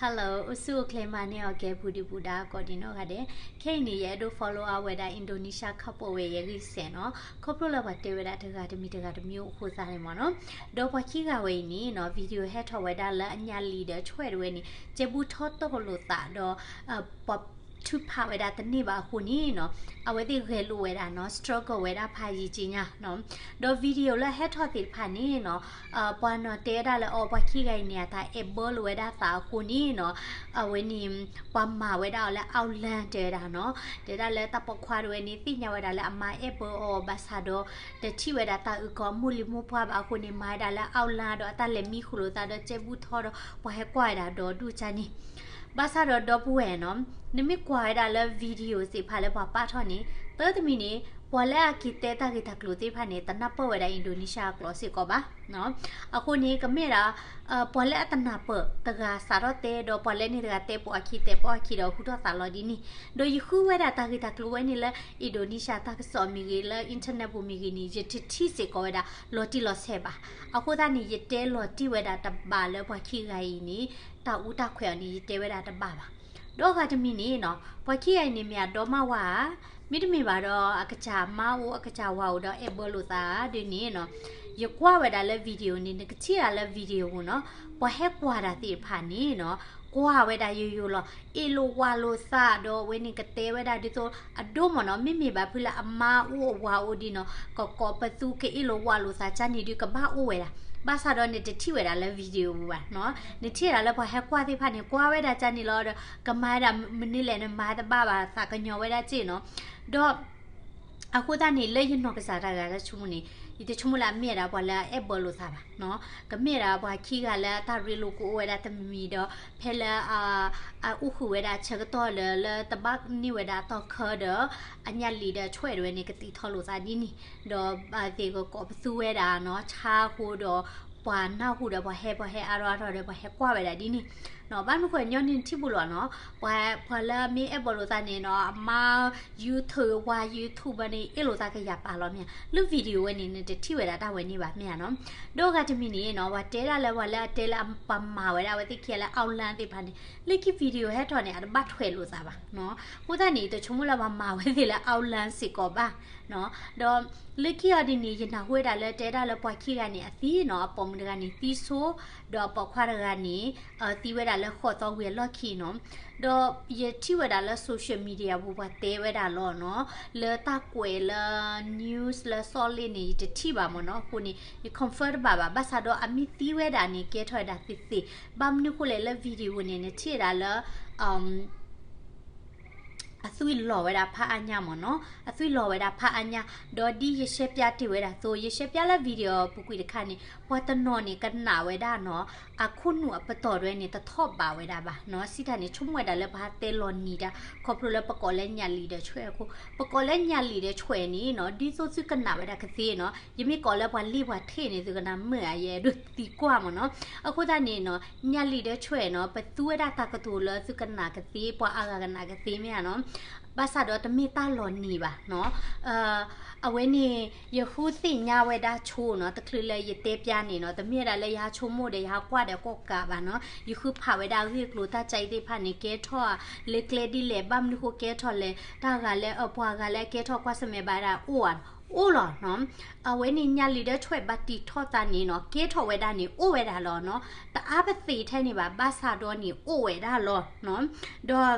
Hello, အိၣ်ဆူၣ်အိၣ်ချ့မၤန့ၢ်အီၤကဲ ပူၤဒုပူၤဒါကိးဒံးနီၢ်ဂၤဒဲး. ခဲအံၤန့ၣ် ယအဲၣ်ဒိး follow အဝဲဒၣ် Indonesia ခီၣ်ပိၣ်ဝဲအဂ့ၢ်စဲးနီၤ, ခီဖျိလၢပှၤတဲဝဲဒၣ်တဂၤတမံၤတဂၤတမံၤအိၣ်အဃိသတးန့ၣ်မ့ၢ်နီၤ. ဒီးပှၤခံဂၤဝဲအံၤန့ၣ်နီၤ video ဟဲထီၣ်ဝဲဒၣ်လၢအညၣ်လံာ်ဒီးဆွဲၣ်တဝဲန့ၣ် ကဲဘူးထီၣ်တီၢ်လိာ်သးဒီး ပှၤထုးဖးဝဲဒၣ်တန့ၢ်ဘၣ်အဃိန့ၣ်နီၤ, အဝဲသ့ၣ်ဂဲၤလိာ်ဝဲဒၣ်နီၤ struggle ဝဲဒၣ်ဖးယံာ်က့ညါနီၤ. ဒီး video လၢဟဲထီၣ်သ့ၣ်တဖၣ်န့ၣ်နီၤ ပှၤနီၤတဲဝဲဒၣ်လၢအီၤ ပှၤခံဂၤအံၤန့ၣ် အတၢ်အဲၣ်ဘၢလိာ်ဝဲဒၣ်သးအဃိန့ၣ်နီၤ, အဝဲန့ၣ် ပှၤမၤဝဲဒၣ်အီၤလၢ outline တဲဝဲဒၣ်နီၤ, တဲဒၣ်လၢတၢ်ပိာ်ခွါတဝဲန့ၣ် သ့ၣ်ညါဝဲဒၣ်လၢအမါအဲၣ်ဘၢအီၤဘၣ်ဆၣ်ဒီး တထံၣ်ဝဲဒၣ်တၢ်အုၣ်ကီၤအမိၢ်လံၤမိၢ်ပှၢ်ဘၣ်အဃိန့ၣ် မၤဝဲဒၣ်လၢ outline ဒီးအတၢ်လဲၤမံဃုာ်လိာ်သးဒီးကဲဘူးထီၣ်ဒီး ပှၤဟဲကွၢ်ဝဲဒၣ်ဒီဒူၣ်ကန့ၣ် ဘၣ်ဆၣ်ဒီးဒီပုၢ်ဝဲၢ်နီၤ, နမ့ၢ်ကွၢ်ဝဲဒၣ်လၢ video သ့ၣ်တဖၣ်လၢပှၤပာ်ထီၣ်န့ၣ် တၢ်တမံၤန့ၣ် ပှၤလၢအက့ၤတဲတၢ်ဂ့ၢ်တၢ်ကျိၤသ့ၣ်တဖၣ်န့ၣ် တနၢ်ပၢၢ်ဝဲဒၣ် Indonesia အကျိာ်စ့ၢ်ကီးဘၣ်. အဃိန့ၣ် ကမ့ၢ်ဒၣ် ပှၤလၢအတနၢ်ပၢၢ်တဂၤစးထီၣ်တဲ ဒီးပှၤလၢန့ၣ်တဂၤတဲပိာ်အခံ တဲပိာ်အခံဒီးဟူထီၣ်သးလီၤဒ်န့ၣ်, ဒီးယဃုဝဲဒၣ်တၢ်ဂ့ၢ်တၢ်ကျိၤဝဲန့ၣ်လၢ Indonesia တၢ်ကစီၣ်မ့ၢ်ဂ့ၤ လၢ internet ပူၤမ့ၢ်ဂ့ၤန့ၣ် ယတထံၣ်စ့ၢ်ကီးဝဲဒၣ်လီၤတံၢ်လီၤဆဲးဘၣ်. အဃိသတးန့ၣ် ယတဲလီၤတံၢ်ဝဲဒၣ်တဘၣ်လၢပှၤခံဂၤအံၤန့ၣ် တၢ်အူတၢ်ခွဲးအီၤန့ၣ် ယတဲဝဲဒၣ်တဘၣ်ဘၣ်. ဒီးအဂၤတမံၤန့ၣ်နီၤ ပှၤခံဂၤအံၤန့ၣ်မ့ၢ်အဒီမါဝၤဧါ, မ့တမ့ၢ်ဘၣ်ဒီး အကစၢ်မါအိၣ် အကစၢ်ဝၤအိၣ်ဒီးအဲၣ်ဘၢလိာ်သးဧါဒ်န့ၣ်နီၤ, ယကွၢ်ဝဲဒၣ်လၢ video န့ၣ် နကထံၣ်ဒၣ်လၢ video ပူၤနီၤ, ပှၤဟဲကွၢ်တၢ်သ့ၣ်တဖၣ်န့ၣ်နီၤ ကွၢ်ဝဲဒၣ်ယိယိလီၤ, အ့ၣ်လိာ်ဝးလိာ်သးဒီးအဝဲန့ၣ်ကတဲဝဲဒၣ်ဒ်သိးအဒိမ့ၢ်နီၤ, မ့မ့ၢ်ဘၣ်ဖုလၢအမါအိၣ်အဝၤအိၣ်ဒ်နီၤ ကကိးပသူကအ့ၣ်လိာ်ဝးလိာ်သးကန့ၣ်ဒုးကဘၣ်အိၣ်ဝဲဒၣ်, ဘၣ်ဆၣ်ဒီးနတထံၣ်ဝဲဒၣ်လၢ video ပူၤဘၣ်နီၤ, နထံၣ်ဝဲဒၣ်လၢပှၤဟဲကွၢ်သ့ၣ်တဖၣ်န့ၣ် ကွၢ်ဝဲဒၣ်ကန့ၣ်လီၤဒီး ကမၤဝဲဒၣ်မနုၤလဲၣ် နမၤတဘၣ်ဘၣ် သးကညီၤဝဲဒၣ်က့ၢ်နီၤ, ဒီး အဃိသတးန့ၣ် လၢယနီၢ်ကစၢ်တဂၤတၢ်ဆိကမိၣ်န့ၣ် ယတဆိကမိၣ်လၢအမ့ၢ်ဝဲဒၣ်ပှၤလၢအအဲၣ်ဘၢလိာ်သးဘၣ်နီၤ, ကမ့ၢ်ဝဲဒၣ်ပှၤခံဂၤလၢအတၢ်ရ့လိာ်ကအိၣ်ဝဲဒၣ်တမံၤဒီး ဖဲလၢ အအိၣ်ဃုာ်ဝဲဒၣ်ဆၢကတီၢ်လၢ လၢတဘၣ်န့ၢ်ဝဲဒၣ်အတီၢ်ခၢဒီး အညၣ်လံာ်ဒီးဆွဲၣ်တဝဲန့ၣ် ကသံၣ်ထီၣ်လိာ်သးဒ်န့ၣ်, ဒီးဘၣ်သ့ၣ်ကကိးပသူဝဲဒၣ်နီၤ ဆါဃိဒီး ပှၤနၢ်ဟူဒီးပှၤဟဲ ပှၤဟဲအါထီၣ်အါထီၣ်ဒီး ပှၤဟဲကွၢ်ဝဲဒၣ်ဒ်န့ၣ်နီၤ, ဘၣ်မနုၤဃိညီနုၢ်ထံၣ်ဘူးလီၤနီၤ, ပှၤ ပှၤလၢအမ့ၢ်အဲၣ်ဘၢလိာ်သးန့ၣ်နီၤ အမါ YouTube ဝါ YouTube ဘၣ်န့ၣ် အ့ၣ်လိာ်သးကယၤပာ်လီၤမ့ၢ်ဧါ, လၢ video ဝဲန့ၣ် နတထံၣ်ဝဲဒၣ်တၢ်ဝဲန့ၣ်ဘၣ်မ့ၢ်ဧါနီၤ, ဒီးအဂၤတမံၤန့ၣ်နီၤ ပှၤတဲဒၣ်လၢပှၤလၢအတဲလၢပှၤမၤဝဲဒၣ်အဝဲသ့ၣ်ခံဂၤလၢ outline သ့ၣ်တဖၣ်န့ၣ် လၢခံ video ဟဲထီၣ်န့ၣ် အတဘၣ်ထွဲးလိာ်သးဘၣ်နီၤ, အဃိသတးန့ၣ် တဆိကမိၣ်လၢပှၤမၤဝဲသ့ၣ်လၢ outline စ့ၢ်ကီးဘၣ်နီၤ, ဒီး လၢခံအီၤဒ်န့ၣ် ယနၢ်ဟူဝဲဒၣ်လၢတဲဒၣ်လၢပှၤခံဂၤန့ၣ် အသံနီၤ, အပိာ်မုၣ်တဂၤန့ၣ် သံဆိ, ဒီးအပိာ်ခွါတဂၤန့ၣ် သံဝဲဒၣ်လၢဃိးသီဝံၤအလီၢ်ခံနီၤ, ဒီးယထံၣ်ဝဲဒၣ်လၢ social media ပူၤပှၤတဲဝဲဒၣ်လီၤနီၤ, လၢတၢ်ကွဲးလၢ news လၢစီလ့ၣ်န့ၣ် ယတထံၣ်ဘၣ်မ့ၢ်နီၤ, အဃိန့ၣ် ယ confirm တဘၣ်ဘၣ်, ဘၣ်ဆၣ်ဒီးအမ့ၢ်သံဝဲဒၣ်န့ၣ် ကဲထီၣ်ဝဲဒၣ်သ့သ့, ဘၣ်မနုၤဃိလဲၣ်လၢ video န့ၣ် နထံၣ်ဝဲဒၣ်လၢ အသွံၣ်လီၤဝဲဒၣ်ဖးအါညါမ့ၢ်နီၤ, အသွံၣ်လီၤဝဲဒၣ်ဖးအါညါ, ဒီးဒ်ယရှဲပၠးတ့ၢ်ဝဲဒၣ်အသိး ယရှဲပၠးလၢ video ပူၤကွံာ်တခါန့ၣ် ပှၤတနီၤန့ၣ် ကနၣ်ဝဲဒၣ်နီၤ, အခိၣ်နူာ်အပတီၢ်တဝဲန့ၣ် တထီၣ်ဘးဝဲဒၣ်ဘၣ်နီၤ, စံးတၢ်န့ၣ် ဆိကမိၣ်ဝဲဒၣ်လၢပှၤဟးတဲလီၤနံၤတၢ် ခီဖျိလၢပကိးလၢညၣ်လံာ်ဒီးဆွဲၣ်အဃိ, ပကိးလၢညၣ်လံာ်ဒီးဆွဲၣ်န့ၣ်နီၤ, ဒ်သိးသုကနၣ်ဝဲဒၣ်ကသ့နီၤ, ယမ့ၢ်ကိးလၢပှၤလံၢ်ပှၤထ့ၣ်န့ၣ် သုကနၣ်မုာ်ဧါ, ယအဲၣ်ဒိးသံကွၢ်မ့ၢ်နီၤ, အဃိသတးန့ၣ်နီၤ ညၣ်လံာ်ဒီးဆွဲၣ်နီၤ ပသူဝဲဒၣ်တၢ်ကတိၤလၢသုကနၣ်ကသ့ ပှၤအါဂၤကနၣ်ကသ့မ့ၢ်ဧါနီၤ, ဘၣ်ဆၣ်ဒီးတမ့ၢ်တၢ်လီၤနံၤဘၣ်နီၤ, အဝဲန့ၣ် ယဃုသ့ၣ်ညါဝဲဒၣ်ဆိနီၤ, တချုးလၢယတဲပၠးန့ၣ်နီၤ, တမ့ၢ်ဝဲဒၣ်လၢယဟးဆိကမိၣ်ဒီးယဟးကွၢ်ဒီးကိးကးဘၣ်နီၤ, ယဃုဖးဝဲဒၣ်အဂ့ၢ်အကျိၤတၢ်ကဲအံၤသ့ၣ်တဖၣ်န့ၣ် ကဲထီၣ်လၢကျဲဒ်လဲၣ်, ဘၣ်မနုၤဃိကဲထီၣ်လဲၣ်, တၢ်ဂၤလၢအပှၤဂၤလၢအကဲထီၣ်ကွၢ်ဆၢၣ်မဲာ်ဘၣ်ဒၣ်အိၣ်ဧါ, အိၣ်လီၤနီၤ, အဝဲန့ၣ်ညၣ်လံာ်ဒီးဆွဲၣ်ဘၣ်တံာ်ထီၣ်သးန့ၣ်နီၤ, ကဲထီၣ်ဝဲဒၣ်န့ၣ် အိၣ်ဝဲဒၣ်လီၤနီၤ, တအါပသ့ၣ်ထဲန့ၣ်ဘၣ်, ဘၣ်ဆၣ်ဒီးန့ၣ်အိၣ်ဝဲဒၣ်လီၤနီၤ, ဒီး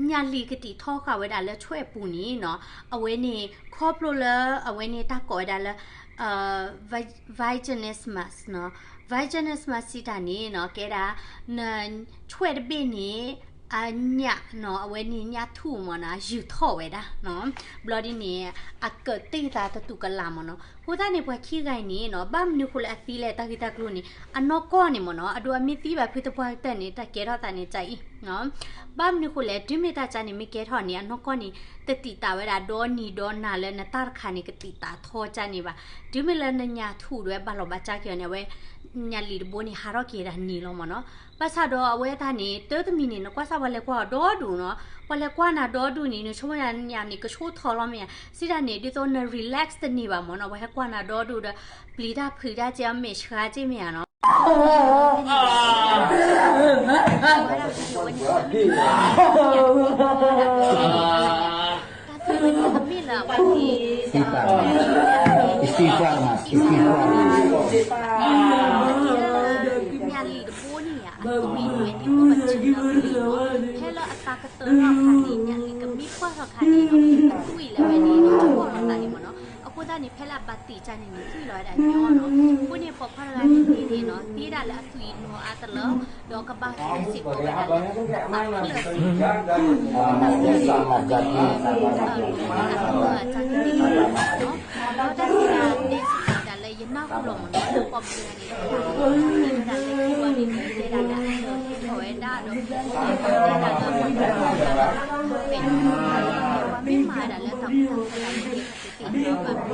ညၣ်လံာ်ကတံာ်ထီၣ်ဃာ်ဝဲဒၣ်လၢဆွဲၣ်အပူၤန့ၣ်နီၤ, အဝဲန့ၣ် ခီဖျိလၢအဝဲန့ၣ်တၢ်ကိးဝဲဒၣ်လၢ vaginismus နီၤ, vaginismus စံးတၢ်န့ၣ်နီၤ ကဲဒၣ် နဆွဲၣ်တဘ့ၣ်န့ၣ် အညၣ်နီၤ, အဝဲန့ၣ်ညၣ်ထူၣ်မ့ၢ်နီၤ ယူၤထီၣ်ဝဲဒၣ်နီၤ, ဘျီဒ်န့ၣ် အကတ့ၢ်သးတတူၢ်ကလာ်မ့ၢ်နီၤ, အဃိသတးန့ၣ် ပှၤခံဂၤအံၤန့ၣ်နီၤ ဘၣ်မနုၤဃိလၢအသံလဲၣ် တၢ်ဂ့ၢ်တၢ်ကျိၤန့ၣ် အနီၢ်ကီၢ်န့ၣ်မ့ၢ်နီၤ, အဒိအမ့ၢ်သံဘၣ်ဖုသပှၢ်ကတၢၢ်န့ၣ် တၢ်ကဲထီၣ်သးန့ၣ်တၢ်အံၤ ဘၣ်မနုၤဃိလဲၣ်, တုၤမ့ၢ်တၢ်ကါန့ၣ် မ့ၢ်ကဲထီၣ်န့ၣ် အနီၢ်ကီၢ်န့ၣ် တတံာ်တာ်ဝဲဒၣ်ဒီနံၤဒီနၤလၢနတၢ်တခါန့ၣ် ကတံာ်တာ်ထီကါန့ၣ်ဘၣ်. တုၤမ့ၢ်လၢနညၣ်ထူၣ်ဒၣ်ဝဲ ဘၣ်လီၤဘၣ်ကါက့ၤအီၤန့ၣ် အဝဲ ညၣ်လံာ်တဘိန့ၣ် ဟးထီၣ်က့ၤဒၣ်န့ၣ်လီၤမ့ၢ်နီၤ. ဘၣ်ဆၣ်ဒီးအဝဲတၢ်န့ၣ် တၢ်တမံၤန့ၣ် နကွၢ်စၢ်ပှၤလဲၤကွၢ်အီၤဒီဒူၣ်နီၤ, ပှၤလဲၤကွၢ်နၤဒီဒူၣ်န့ၣ် နဆိကမိၣ်ညါန့ၣ် ကဆိထီၣ်လီၤမ့ၢ်ဧါ, စံးတၢ်န့ၣ် ဒ်သိးန relax တန့ၢ်ဘၣ်မ့ၢ်နီၤ, ပှၤဟဲကွၢ်နၤဒီဒူၣ်ဒီး ပျံၤတၢ်ဖုးတၢ်ကဲအီၤ မဲာ်ဆှးက့ၤမ့ၢ်ဧါနီၤ. Istighfar, Mas, istighfar. ညၣ်လံၣ်တဘိန့ၣ်ဧါ, အသွံၣ်ဝဲန့ၣ် အိၣ်ပဆၢလီၤန့ၣ်လီၤ. ဖဲလၢအသးကတၢၢ်ထီၣ်အခါန့ၣ် ညၣ်လံၣ်ကမံပၢၢ်ထီၣ်အခါန့ၣ်လီၤ, အသွံၣ်လၢဝဲန့ၣ် အဘီၣ်လီၤသးန့ၣ်မ့ၢ်နီၤ. အဃိသတးန့ၣ် ဖဲလၢအဘၣ်တံာ်ကၢ်န့ၣ်န့ၣ် သွံၣ်လီၤဝဲဒၣ်ညီနီၤ. အဃိန့ၣ် ပိာ်ခွါတဂၤန့ၣ်န့ၣ်နီၤ သံဒၣ်လၢအသွံၣ်နီၤအါတလၢ ဒီးကဘၣ်စံးစ့ၢ်ကီးဝဲဒၣ်လၢ သးဖျၢၣ်သ့ၣ် ဒီးတၢ်စံးတၢ်ကတိၤဒၣ်လၢယနၢ်ဟူလီၤမ့ၢ်နီၤ လၢပိာ်မုၣ်တဂၤန့ၣ် တဲဝဲဒၣ်လၢအလီၢ်ဟ့ၣ်ထီၣ်ဝဲဒၣ်ဒီး တဲဒၣ်လၢ ပှၤမ့ၢ်မၤဝဲဒၣ်လၢတၢ်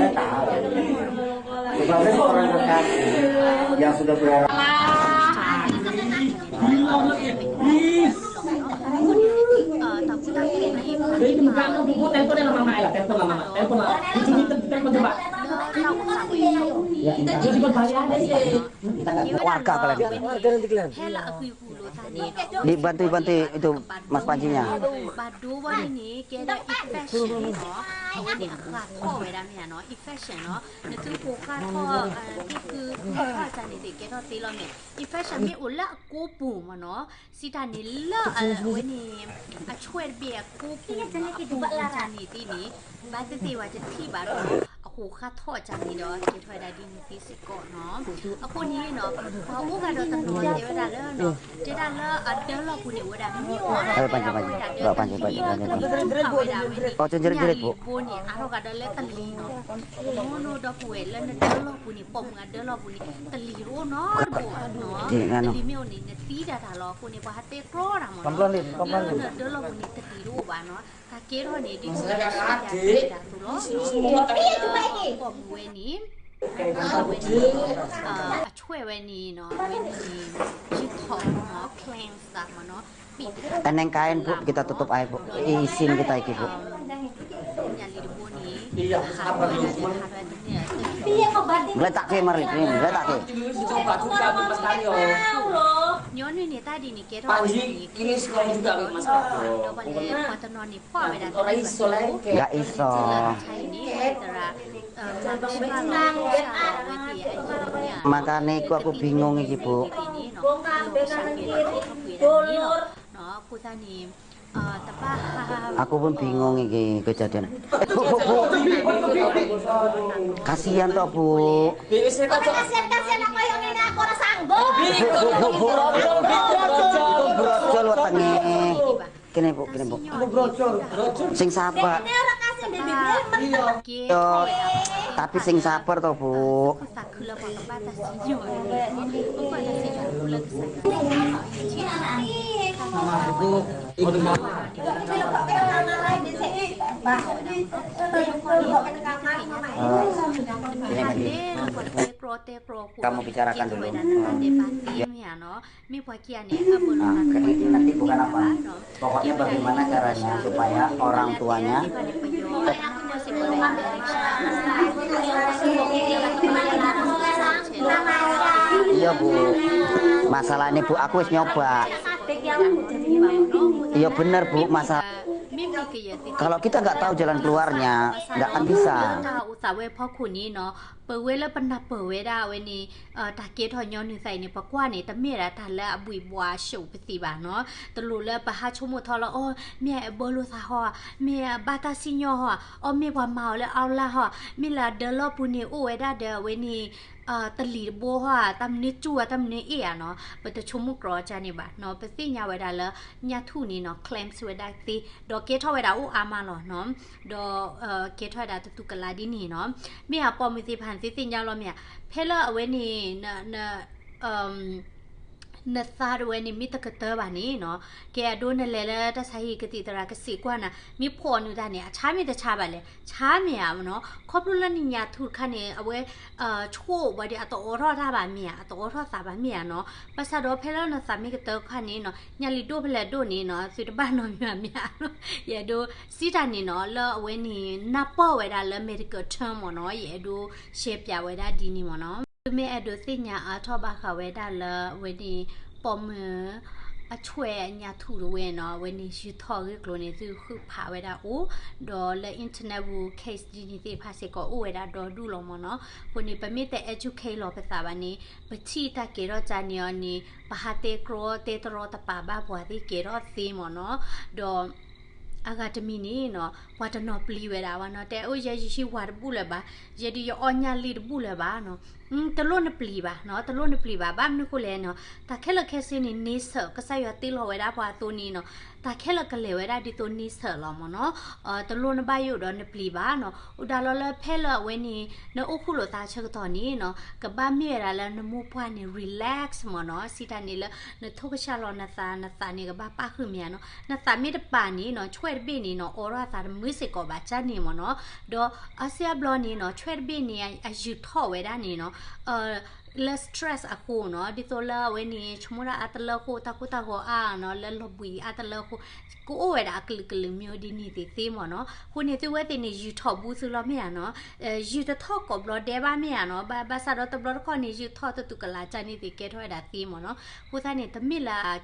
အိၣ်ဖှိၣ်သ့ၣ်တဖၣ်န့ၣ် Warga kalian. Dibantu, bantu itu Mas Panjinya. ဘၣ်ဒိဝဲန့ၣ် ကဲဒီး infection နီၤ, အဝဲန့ၣ်အဃၣ်ထီၣ်ဝဲဒၣ်မ့ၢ်ဧါနီၤ, infection နီၤ, နသုဟိဃၣ်ထီၣ် သ့ၣ်ဃုထီၣ်ကၢ်န့ၣ်သ့ၣ် ကဲထီၣ်သ့လီၤမ့ၢ် infection မ့ၢ်အိၣ်လၢအကိးပူၤမ့ၢ်နီၤ, စံးတၢ်န့ၣ်လၢအဝဲန့ၣ် အဆွဲၣ်တဘ့ၣ်အကိးပူၤ အပူၤကၢ်န့ၣ်သ့ၣ်န့ၣ် ဘၣ်သ့ၣ်သ့ၣ်ဝဲတထံၣ်ဘၣ်ဒီး အဟိဃၣ်ထီၣ်ကၢ်န့ၣ်ဒီး ကဲထီၣ်ဝဲဒၣ်ဒ်န့ၣ်သ့စ့ၢ်ကီးနီၤ. အဃိန့ၣ်နီၤ ပှၤအိၣ်ဂၤဒီးတနီၤတဲဝဲဒၣ်လၢနီၤ တဲဒၣ်လၢအဒၢလီၢ်ပူၤန့ၣ် အိၣ်ဝဲဒၣ်မ့ၢ်အီၣ်ဝဲဒၣ်တလံၤနီၤ, တလံၤဖးဝဲဒၣ်ဝဲန့ၣ် ညၣ်လံၣ်တဘိန့ၣ် အါထီၣ်ဂၤဒီးလၢတလံၤနီၤ, နီၢ်နီၢ်ဒီပုၢ်ဝဲၢ်လၢနဒၢလီၢ်ပူၤန့ၣ် ပိာ်မုၣ်အဒၢလီၢ်ပူၤန့ၣ် တလံၤတအိၣ်နီတဘိဘၣ်နီၤ, တလံၤမ့ၢ်အိၣ်န့ၣ် နသံဒၣ်တၢ်လီၤ. အဃိန့ၣ် ပှၤဟးတဲကြီတၢ်မ့ၢ်နီၤ လၢနဒၢလီၢ်ပူၤန့ၣ် တလံၤတအိၣ်ဘၣ်နီၤ, တၢ်ကဲထီၣ်န့ၣ် ဒ်သိးဒီးစံးတၢ်တဲဒၣ်သိးလီၤ, ပိာ်မုၣ်ဝဲန့ၣ် အဝဲန့ၣ် အဆွဲၣ်ဝဲန့ၣ်နီၤ အဝဲန့ၣ် ယုၢ်ထီၣ်နီၤ cleanse သးမ့ၢ်နီၤ အနံၤကါအံၤ ပကတၢ်တတုပအံၤ အံၤစံၣ်ကတၢၢ်က့ၤဖိ ညၣ်လံၣ်တဘိန့ၣ် ဟးထီၣ်ဝဲဒၣ် ဟးထီၣ်ဝဲတန့ၢ် လဲၤတၢ်က့ၤ မၤရံၣ် လဲၤတၢ်က့ၤ ညီနုၢ်န့ၣ် တၢ်ဒ်န့ၣ် ကဲထီၣ်ဝဲဒၣ်န့ၣ် ကဲထီၣ်ဝဲဒၣ် ဒီးပှၤလဲၤ ပှၤတနီၤန့ၣ် ဖှီၣ်ဝဲဒၣ် ဂာ်အံၤစီၤ သရၣ် မၤကါန့ၣ် ကွၢ်ကိးဖံးငိၢ်ဂ့ၤက့ၤဖိ အဃိသတးန့ၣ် အကိးဖိဖံးငိၢ်ဂ့ၤက့ၤ ကစၢ်တဲ ကစံယါတီၢ်ဖိ ကၠီလီၤတၢ်န့ၣ် ကန့ၣ်ဖိ ကန့ၣ်ဖိ စ့ၣ်စးပၢၢ် တၢ်ဖံးစ့ၣ်စးပၢၢ်တီၢ်ဖိ ကမူကစၢ်ရၢ်ကၢ်ဒိၣ်လၢ မ့ၢ်ပှၤခံဂၤန့ၣ် အဘၣ်လိာ်သး ဘၣ်နီၤ ဘၣ်ဂ့ၤမၤနၢ်ကၢ်ရၢ်ညါ ပပာ်ယါ orang tuanya ယီၢ်ပူၤ မၤစၢ်လၢန့ၣ်ပူၤ အကွဲၢ်ညီပှၤ ယီၢ်ပူၤနၢ်ပူၤ မၤစၢ် kalau kita nggak tahu jalan keluarnya, nggak akan bisa. တၢ်အိၣ်သးဝဲဖီခိၣ်န့ၣ်နီၤ ပဝဲလၢပနၢ်ပၢၢ်ဝဲဒၣ်ဝဲန့ၣ် တၢ်ကဲထီၣ်ညီနုၢ်သးအံၤန့ၣ် ပကွၢ်န့ၣ် တမ့ၢ်ဒၣ်တၢ်လၢအဘှံးဘှါရှုံးပသံးဘၣ်နီၤ. တလိၣ်လၢပဟးဆိကမိၣ်ထီၣ်လၢ အိ မ့ၢ်အဘၢလိာ်သးဟီ, မ့ၢ်အဘၣ်တၢ်စံၣ်ညီၣ်ဟီ, အိ မ့ၢ်ပှၤမၤအီၤလၢအီလါဟီ, မ့ၢ်လၢအဒၢလီၢ်ပူၤန့ၣ် အိၣ်ဝဲဒၣ်ဒီးအဝဲန့ၣ် တလံၤတဘိဟီ, တၢ်မနုၤကၠူၣ်ဧါ, တၢ်မနုၤအ့ၣ်ဧါနီၤ. ပတဆိကမိၣ်ကြီကၢ်န့ၣ်ဘၣ်နီၤ. ပသ့ၣ်ညါဝဲဒၣ်လၢ ညၣ်ထူၣ်န့ၣ်နီၤ cleanse ဝဲဒၣ်သ့, ဒီးကဲထီၣ်ဝဲဒၣ်အိၣ်အါမးလီၤနီၤ. ဒီး ကဲထီၣ်ဝဲဒၣ်တတူၢ်ကလာ်ဒ်န့ၣ်နီၤ. မ့ၢ်အပိာ်မုၣ်သ့ၣ်တဖၣ်န့ၣ် သ့ၣ်ညါလီၤမ့ၢ်ဧါ, ဖဲလၢအဝဲန့ၣ် န နသးဒၣ်ဝဲန့ၣ် မ့ၢ်တကတၢၢ်ဘၣ်န့ၣ်နီၤ, ကဲအဒိ နလဲၤလၢတၢ်ဆါဟံၣ်ကသံၣ်သရၣ် ကစံးကွၢ်နၤ, မ့ၢ်ဖှီၣ်နုာ်တၢ်န့ၣ် အဆါမ့ၢ်တဆါဘၣ်လဲၣ်, ဆါမ့ၢ်ဧါနီၤ. ခီဖျိလၢနညၣ်ထူၣ်တခါန့ၣ် အဝဲ ဆိၣ်ဘၣ်ဒီး အတအိးထီၣ်တၢ်ဘၣ်မ့ၢ်ဧါ, အတအိးထီၣ်သးဘၣ်မ့ၢ်ဧါနီၤ. ဘၣ်ဆၣ်ဒီးဖဲလၢနသးမ့ၢ်ကတၢၢ်တခါန့ၣ်နီၤ, ညၣ်လံၣ်ဒိၣ်ဖဲလဲၣ်ဒိၣ်န့ၣ်နီၤ, သုတဘၣ်နီတမံၤဘၣ်မ့ၢ်ဧါ. ယအဲၣ်ဒိးစံးတၢ်န့ၣ်နီၤ, လၢအဝဲန့ၣ် နၢ်ပၢၢ်ဝဲဒၣ်လၢ medical term မ့ၢ်နီၤ, ယအဲၣ်ဒိးရှဲပၠးဝဲဒၣ်ဒ်န့ၣ်မ့ၢ်နီၤ. သုမ့ၢ်အဲၣ်ဒိးသ့ၣ်ညါအါထီၣ်ဘၣ်ဃးဝဲဒၣ်လၢအဝဲန့ၣ် ပိာ်မုၣ် အဆွဲအညၣ်ထူၣ်တဝဲနီၤ အဝဲန့ၣ် ယုၢ်ထီၣ်အဂ့ၢ်အကျိၤန့ၣ် သုဃုဖးဝဲဒၣ်အိၣ်, ဒီးလၢ internet ပူၤ case ဒ်န့ၣ်သ့ၣ်တဖၣ်စ့ၢ်ကီးအိၣ်ဝဲဒၣ်ဒီဒူၣ်လီၤမ့ၢ်နီၤ. အဃိန့ၣ် ပမ့ၢ်တ educate လီၤပသးဘၣ်န့ၣ် ပထံၣ်တၢ်ကဲထီၣ်ကန့ၣ်အီၤန့ၣ် ပဟးတဲကြီတဲတရီတပာ်ဘၣ်ပှၤသ့ၣ်ကဲထီၣ်သ့မ့ၢ်နီၤ. ဒီး အဂၤတမံၤန့ၣ်နီၤ ပှၤတနီၤပျံၤဝဲဒၣ်ဘၣ်နီၤ, တဲအိၣ်ယဲယဟံးဝၤတဘူၣ်လၢၤဘၣ်, ယဲဒုးယအီၣ်ညၣ်လံတဘူၣ်လၢၤဘၣ်နီၤ. တလိၣ်နပျံၤဘၣ်နီၤ, တလိၣ်နပျံၤဘၣ်. ဘၣ်မနုၤဃိလဲၣ်နီၤ, တၢ်ခဲလၢာ်ခဲဆ့န့ၣ် nature ကစၢ်ယွၤတ့လီၤဝဲဒၣ်ပှၤအသိးန့ၣ်နီၤ, တၢ်ခဲလၢာ်ကလဲၤဝဲဒၣ်ဒ်သိး nature လီၤမ့ၢ်နီၤ. တလိၣ်နဘၣ်ယိၣ်ဒီးနပျံၤဘၣ်နီၤ. အိၣ်ဒၣ်လီၤလၢဖဲလၢအဝဲန့ၣ် နအိၣ်ဃူလိာ်သးဆၢကတီၢ်န့ၣ်နီၤ ကဘၣ်မ့ၢ်ဝဲဒၣ်လၢနမိၢ်ပှၢ်န့ၣ် relax မ့ၢ်နီၤ. စံးတၢ်န့ၣ်လၢ နထိၣ်ကဆှီလီၤနသး, နသးန့ၣ်ကဘၣ်ပၣ်ဃုာ်မ့ၢ်ဧါနီၤ. နသးမ့ၢ်တပာ်န့ၣ်နီၤ ဆွဲၣ်တဘ့ၣ်န့ၣ်နီၤ အိးထီၣ်အသးတမုာ်စ့ၢ်ကီးဘၣ်ကန့ၣ်မ့ၢ်နီၤ. ဒီးအါစုအါဘျီန့ၣ်နီၤ ဆွဲၣ်တဘ့ၣ်န့ၣ် အယုၢ်ထီၣ်ဝဲဒၣ်န့ၣ်နီၤ လၢ stress အဃိနီၤ, ဒ်သိးလၢအဝဲန့ၣ် ဆိကမိၣ်တၢ်အါတလၢဃိ တၢ်ကိၢ်တၢ်ဂီၤအါနီၤ, လၢလီၤဘှံးအါတလၢဃိ ကအိၣ်ဝဲဒၣ်အကလုာ်ကလုာ်မ့ၢ်ဒ်န့ၣ်သ့သ့မ့ၢ်နီၤ. အဃိန့ၣ် သုဝဲသ့ၣ်န့ၣ် ယုၢ်ထီၣ်ဘူးသုလီၤမ့ၢ်ဧါနီၤ, ယုၢ်တထီၣ်ကိးဘျီဒဲးဘၣ်မ့ၢ်ဧါနီၤ, ဘၣ်ဆၣ်ဒီးတဘျီတခီၣ်န့ၣ် ယုၢ်ထီၣ်တတူၢ်ကလာ်ကန့ၣ်သ့ကဲထီၣ်ဝဲဒၣ်သ့မ့ၢ်နီၤ. အဃိသတးန့ၣ် တမ့ၢ်လၢ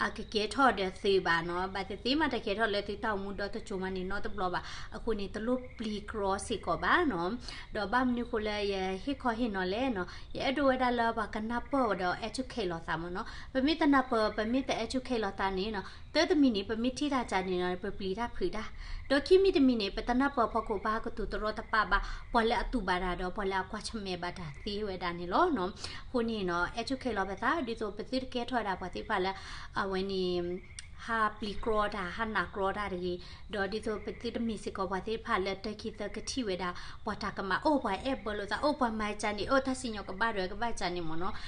အကကဲထီၣ်ဒီးသုဘၣ်နီၤ, ဘၣ်သ့ၣ်သ့ၣ်မးတကဲထီၣ်လၢသုတၢ်အိၣ်မူဒီတစိၤမးန့ၣ် နီတဘျီဘၣ်. အဃိန့ၣ် တလိၣ်ပျံၤကြီစ့ၢ်ကီးဘၣ်နီၤ. ဒီးဘၣ်မနုၤဃိလၢယဟ့ၣ်ခီဟ့ၣ်နီၤလဲၣ်နီၤ, ယအဲၣ်ဒိးဝဲဒၣ်လၢပှၤကနၢ်ပၢၢ်ဝဲဒီး educate လီၤသးမ့ၢ်နီၤ. ပမ့ၢ်တနၢ်ပၢၢ် ပမ့ၢ်တ educate လီၤသးန့ၣ်နီၤ, တၢတမံၤန့ၣ် ပမ့ၢ်ထံၣ်တၢ်ကန့ၣ်နီၤ ပပျံၤတၢ်ဖုးတၢ်, ဒီးခံမံၤတမံၤန့ၣ် ပတနၢ်ပၢၢ်ဖီခိၣ် ပဟးကတိၤတရီတပါဘၣ် ပှၤလၢအတူၢ်ဘၣ်တၢ်ဒီး ပှၤလၢအကွၢ်ဆၢၣ်မဲာ်ဘၣ်တၢ်သ့ဝဲဒၣ်န့ၣ်လီၤနီၤ. အဃိန့ၣ်နီၤ educate လီၤပသး ဒ်သိးပသုတကဲထီၣ်ဝဲဒၣ်ပှၤသ့ၣ်တဖၣ်လၢ အဝဲန့ၣ် ဟးပျံၤကြီတၢ် ဟးနၢ်ကြီတၢ်တဂ့ၤ, ဒီးဒ်သိးပသုတမ့ၢ်စ့ၢ်ကီးပှၤသ့ၣ်တဖၣ်လၢတၢခံသၢကထံၣ်ဝဲဒၣ် ပှၤတၢ်ကမၣ် အိၣ်ပှၤအဲၣ်ဘၢလိာ်သး အိၣ်ပှၤမၤကန့ၣ် အိၣ်တၢ်စံၣ်ညီၣ်ကဘၣ်ဒွဲၣ်ကဘၣ်ကန့ၣ်မ့ၢ်နီၤ.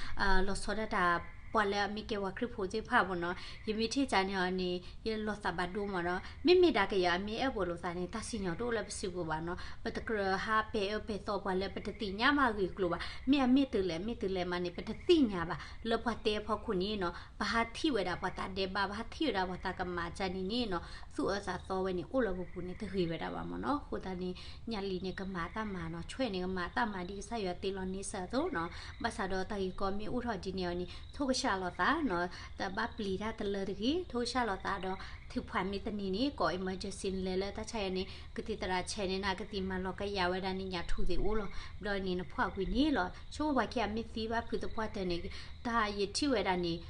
လီၤဆီဒၣ်တၢ် ပှၤလၢအမ့ၢ်ကဲပှၤခရံာ်ဖိသ့ၣ်တဖၣ်မ့ၢ်နီၤ, ယမ့ၢ်ထံၣ်ကန့ၣ်အီၤန့ၣ် ယလီၤသးဘၣ်ဒိမ့ၢ်နီၤ. မ့မ့ၢ်ဒၣ်ကယၤအမ့ၢ်အဲၣ်ဘၢလိာ်သးန့ၣ် တၢ်စံၣ်ညီၣ်တအိၣ်လၢပစုပူၤဘၣ်နီၤ. ပတကြၢးဟးပဲာ်အၢပဲာ်သီပှၤလၢပတသ့ၣ်ညါမးဂ့ၢ်ကျိၤဘၣ်. မ့ၢ်အမ့ၢ်တုၤလဲၣ် မ့ၢ်တုၤလဲၣ်မးန့ၣ် ပတသ့ၣ်ညါဘၣ်. လၢပှၤတဲအဖီခိၣ်န့ၣ်နီၤ ပဟးထံၣ်ဝဲဒၣ်ပှၤတၢ်ဒဲးဘး ပဟးထံၣ်ဝဲဒၣ်ပှၤတၢ်ကမၣ်ကန့ၣ်န့ၣ်နီၤ သူၣ်အၢသးသီဝဲန့ၣ် အိၣ်လၢပပူၤန့ၣ် တဂ့ၤဝဲဒၣ်ဘၣ်မ့ၢ်နီၤ. အဃိသတးန့ၣ် ညၣ်လံၤန့ၣ် ကမၤတၢ်မၤနီၤ, ဆွဲၣ်န့ၣ် ကမၤတၢ်မၤဒ်ကစၢ်ယွၤတ့လီၤန့ဆၢၣ်အသိးနီၤ. ဘၣ်ဆၣ်ဒီးတၢ်ဂ့ၢ်ကီမ့ၢ်အိၣ်ထီၣ်ဒ်န့ၣ်အီၤန့ၣ် ထိၣ်ကဆှီလီၤသးနီၤ, တဘၣ်ပျံၤတၢ်တလၢတဂ့ၤ, ထိၣ်ကဆှီလီၤသးဒီး ထုးဖှးမ့ၢ်တန့ၢ်န့ၣ် ကိး emergency န့ၣ်လဲၤလၢတၢ်ဆါယဲန့ၣ် ကသံၣ်သရၣ်ဆဲးန့ၣ် နကသံၣ်မၤလီၤကယၤဝဲဒၣ်န့ၣ် ညၣ်ထူၣ်သ့ၣ်အိၣ်လီၤ. ဘျီန့ၣ်နဖှီၣ်ကွံာ်န့ၣ်လီၤ. ဆိကမိၣ်ပှၤခံဂၤမ့ၢ်သံဘၣ်ဖုးသပှၢ်တၢၢ်န့ၣ် တၢ်ယထံၣ်ဝဲဒၣ်န့ၣ်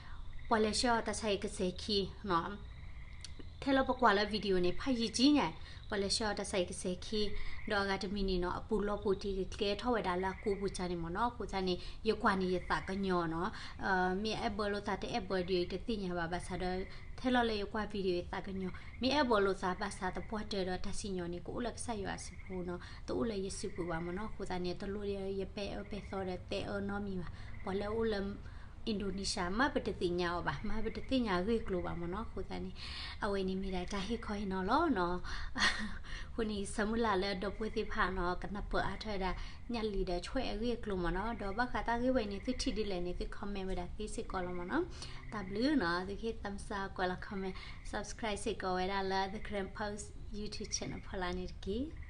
ပှၤလဲၤဆှၢအီၤတၢ်ဆါယဲကစဲၤခံနီၤ ထဲလၢပကွၢ်လၢ video န့ၣ် ဖးယံာ်ကံညါ, ပှၤလဲၤဆှၢအီၤတၢ်ဆါယဲကစဲၤခံ, ဒီးအဂၤတမံၤန့ၣ်နီၤ အပူၤလီၢ်ပူၤတံၢ်ကကဲထီၣ်ဝဲဒၣ်လၢအကူပူၤကၢ်န့ၣ်မ့ၢ်နီၤ. အဃိသတးန့ၣ် ယကွၢ်န့ၣ်ယသးကညီၤနီၤ, မ့ၢ်အဲၣ်ဘၢလိာ်သးတအဲၣ်ဘၢဒီးတသ့ၣ်ညါဘၣ် ဘၣ်ဆၣ်ဒီး ထဲလီၤလၢယကွၢ် video ယသးကညီၤ, မ့ၢ်အဲၣ်ဘၢလိာ်သးဘၣ်ဆၣ်သပှၢ်တၢၢ်ဒီးတၢ်စံၣ်ညီၣ်န့ၣ် ကအိၣ်လၢကစၢ်ယွၤအစုပူၤနီၤ, တအိၣ်လၢယစုပူၤဘၣ်မ့ၢ်နီၤ. အဃိသတးန့ၣ် တလိၣ်ယပဲာ်အၢပဲာ်သီဒီးတဲအၢနီတမံၤဘၣ်, ပှၤလၢအအိၣ်လၢ Indonesia မ့ၢ်ပတသ့ၣ်ညါအီၤဘၣ်, မ့ၢ်ပတသ့ၣ်ညါအဂ့ၢ်အကျိၤဘၣ်မ့ၢ်နီၤ. အဃိသတးန့ၣ် အဝဲန့ၣ်မ့ၢ်ဒၣ်တၢ်ဟ့ၣ်ခီဟ့ၣ်နီၤလီၤနီၤ. အဃိန့ၣ် ဆၢမုၢ်လၢ်လၢဒီပုၢ်ဝဲၢ်သ့ၣ်တဖၣ်နီၤ ကနၢ်ပၢၢ်အါထီၣ်ဝဲဒၣ် ညၣ်လံၤဒီးဆွဲၣ်အဂ့ၢ်အကျိၤမ့ၢ်နီၤ. ဒီးဘၣ်ဃးတၢ်ဂ့ၢ်ဝဲန့ၣ် သုထံၣ်ဒ်လဲၣ်န့ၣ် သု comment ဝဲဒၣ်သ့စ့ၢ်ကီးလီၤမ့ၢ်နီၤ. တၢ်ဘျုးနီၤ, သုကဟ့ၣ် thumbs up ကွဲးလီၤ comment, subscribe စ့ၢ်ကီးဝဲဒၣ်လၢ The Karen Post YouTube channel ဖီလာ်န့ၣ်တက့ၢ်.